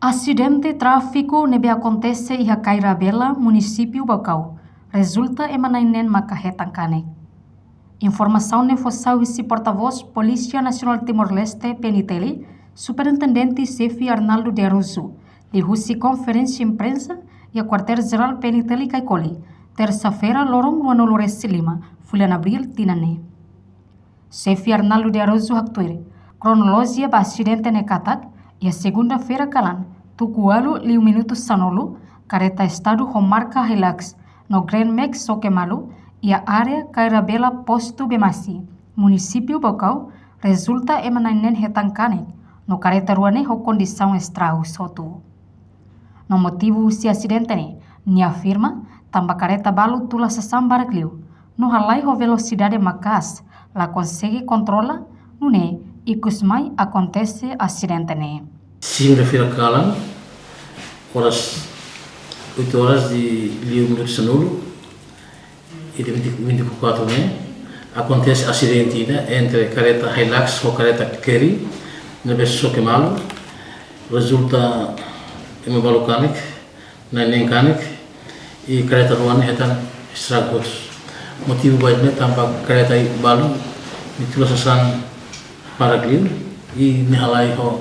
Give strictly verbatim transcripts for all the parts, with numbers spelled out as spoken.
Asidente tráfiku ne'ebé akontese iha Kairabela, munisípiu Baucau, rezulta ema na'in neen maka hetan kanek. Informasaun ne'e fó sai husi portavós Polísia Nasionál Timor-Leste, P N T L, Superintendente Xefe Arnaldo de Araújo, liuhusi konferénsia imprensa iha Kuartél Jerál P N T L Caicoli, tersa-feira, loron ruanulu-resin-lima fulan Abríl tinan ne'e. Xefe Arnaldo de Araújo haktuir kronolojia ba asidente ne'e katak, iha segunda-feira kalan, tuku ualu liu minutu sanulu, kareta Estadu ho marka Hilux no Grand Max xoke malu iha área Kairabela, postu Bemasi, munisípiu Baucau, rezulta ema na'in neen hetan kanek, no kareta rua ne'e ho kondisaun estragu hotu. No motivu husi asidente ne'e, nia afirma tanba kareta balu tula sasán barak liu, no halai ho velosidade maka'as, la konsege kontrola, nune'e ikus mai akontese asidente ne'e. Segunda-feira kalan, oras oito horas de liu minutu sanulu, e de vinte, vinte e quatro ne'e, akontese asidente ida entre kareta Hilux ho kareta Carry, ne'ebé xoke malu, rezulta ema balu kanek, na'in neen kanek, i kareta rua ne'e hetan estragu hotu. Motivu ba ida-ne'e tanba kareta balu ne'e tula sasán barak liu, i nia halai ho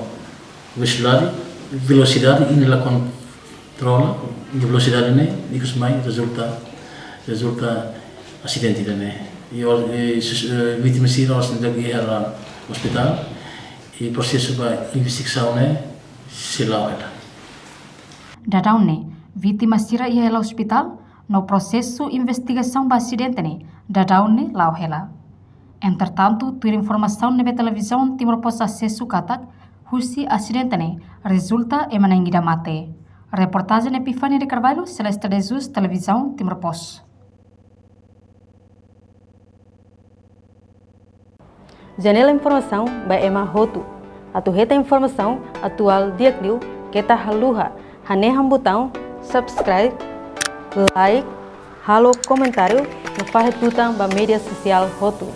velosidade, velosidade i nia la kontrola nia velosidade ne'e, ikus mai rezulta, rezulta asidente ida-ne'e. I or-, i sus-, eh, vítima sira oras ne'e dagri iha ospitál, i prosesu ba investigasaun ne'e sei la'o hela. Daudaun ne'e, vítima sira iha hela ospitál, no prosesu investigasaun ba asidente ne'e daudaun ne'e la'o hela. Entretantu, tuir informasaun ne'ebé Televizaun Timor Post asesu katak, husi asidente ne'e rezulta ema na'in ida mate. Reportajen Epifania de Carvalho, Celeste de Jesus, Televizaun Timor Post. Janela informasaun ba ema hotu. Atu hetan informasaun atuál di'ak liu, keta haluha hanehan butaun subscribe, like, halo komentáriu, no fahe tutan ba média sosiál hotu.